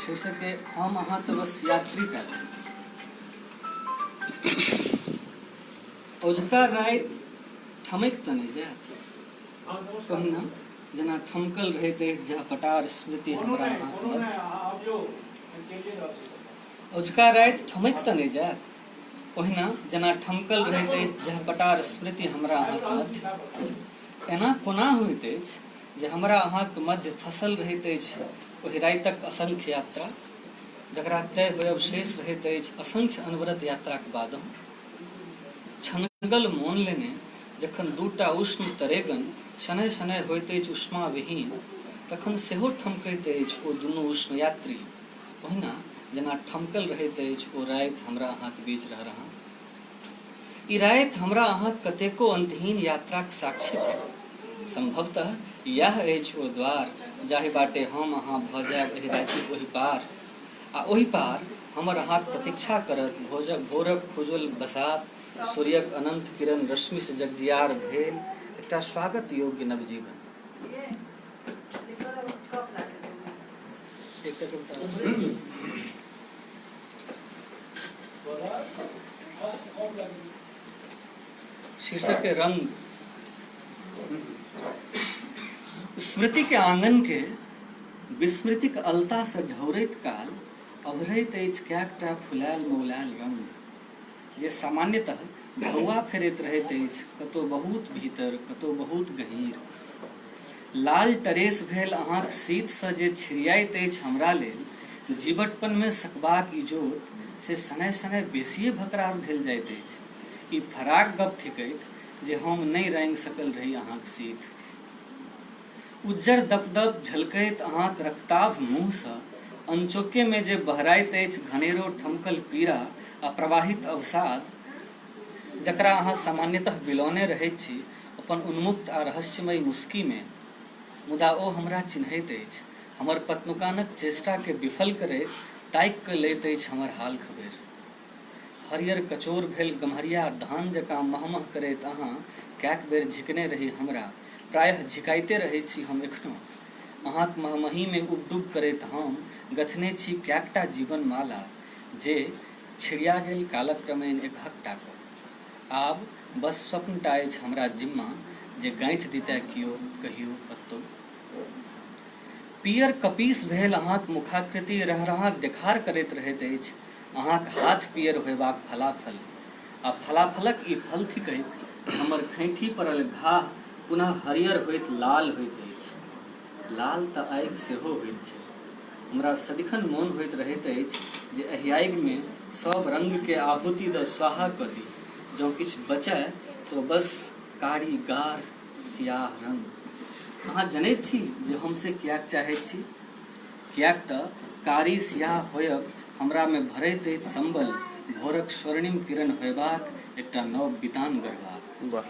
शीर्षक है हम अहाँ तऽ बस यात्री टा छी। औझका राति ठमकि तऽ नहि जायत ओहिना जेना ठमकल रहैत अछि जहपटार स्मृति हमरा अहाँक मध्य। औझका राति ठमकि तऽ नहि जायत ओहिना जेना ठमकल रहैत अछि जहपटार स्मृति हमरा अहाँक मध्य। एना कोना होइत अछि जे हमरा अहाँक मध्य फँसल रहैत अछि ओहि रातिक असंख्य यात्रा, जकरा तय होयब शेष रहैत अछि असंख्य अनवरत यात्राक बादहुँ। छनगल मोन लेने जखन दूटा उष्म तरेगन शनैः शनैः होइत अछि उष्माविहीन, तखन सेहो ठमकैत अछि ओ दुनू उष्म यात्री, ओहिना जेना ठमकल रहैत अछि ओ राति हमरा अहाँक बीच रहरहाँ। ई राति हमरा अहाँक कतेको अन्तहीन यात्राक साक्षी थिक। सम्भवतः इएह अछि ओ द्वार जाहि बाटे हम अहाँ भऽ जायब एहि रातिक ओहि पार आ ओहि पार हमर अहाँक प्रतीक्षा करत भोरक खुजल बसात, सूर्यक अनन्त किरण रश्मिसँ जगजियार भेल एकटा स्वागत योग्य नवजीवन। एकटा कविता। शीर्षक के रंग। स्मृति के आंगन के विस्मृतिक अलता से ढौरैत काल अभरैत अछि कएकटा फुलायल मौलायल रंग जे सामान्यतः भौआ फेरैत रहैत अछि कतौ बहुत भीतर कतौ बहुत गहींर। लाल टरेस भेल अहाँक शीतसँ जे छिड़ियाइत अछि हमरा लेल जीवटपनमे सकबाक इजोत से शनैः शनैः बेसिए भकरार भेल जाइत अछि। ई फराक गप थिकैक जे हम नहि राङि सकल रही अहाँक शीत। उज्जर दपदप झलकैत अहाँक रक्ताभ मुँहसँ अनचोकेमे जे बहराइत अछि घनेरो ठमकल पीड़ा आ प्रवाहित अवसाद जकरा अहाँ सामान्यतः बिलौने रहैत छी अपन उन्मुक्त आ रहस्यमयी मुस्कीमे। मुदा ओ हमरा चिन्हैत अछि। हमर पत्नुकानक चेष्टाकेँ विफल करैत ताकि कऽ लैत अछि हमर हाल-खबरि। हरियर कचोर भेल गम्हरिया धान जकाँ महमह करैत अहाँ कैक बेर झिकने रही हमरा। प्रायः झिकाइते रहैत छी हम एखनो। अहाँक महमहीमे उबडुब करैत हम गँथने छी कैकटा जीवन-माला जे छिड़िया गेल कालक्रमेण एकहक टा कऽ। आब बस स्वप्न टा अछि हमरा जिम्मा जे गाँथि दितए कियो कहियो कतौ। पीयर कपीस भेल अहाँक मुखाकृति रहरहाँ देखार करैत रहैत अछि अहाँक हाथ पीयर होयबाक फलाफल। आ फलाफलक ई फल थिकैक जे हमर खैंठी पड़ल घाह पुनः हरियर होइत लाल होइत अछि। लाल तऽ आगि सेहो होइत छैक। हमरा सदिखन मोन होइत रहैत अछि जे एहि आगिमे सभ रंगकेँ आहुति दऽ स्वाहा कऽ दी। जँ किछु बचय तँ बस कारी गाढ़ सियाह रंग। अहाँ जनैत छी जे हम से किएक चाहैत छी? किएक तँ कारी सियाह होयब हमरामे भरैत अछि संबल भोरक स्वर्णिम किरण होयबाक एकटा नव वितान गढ़बाक। वाह।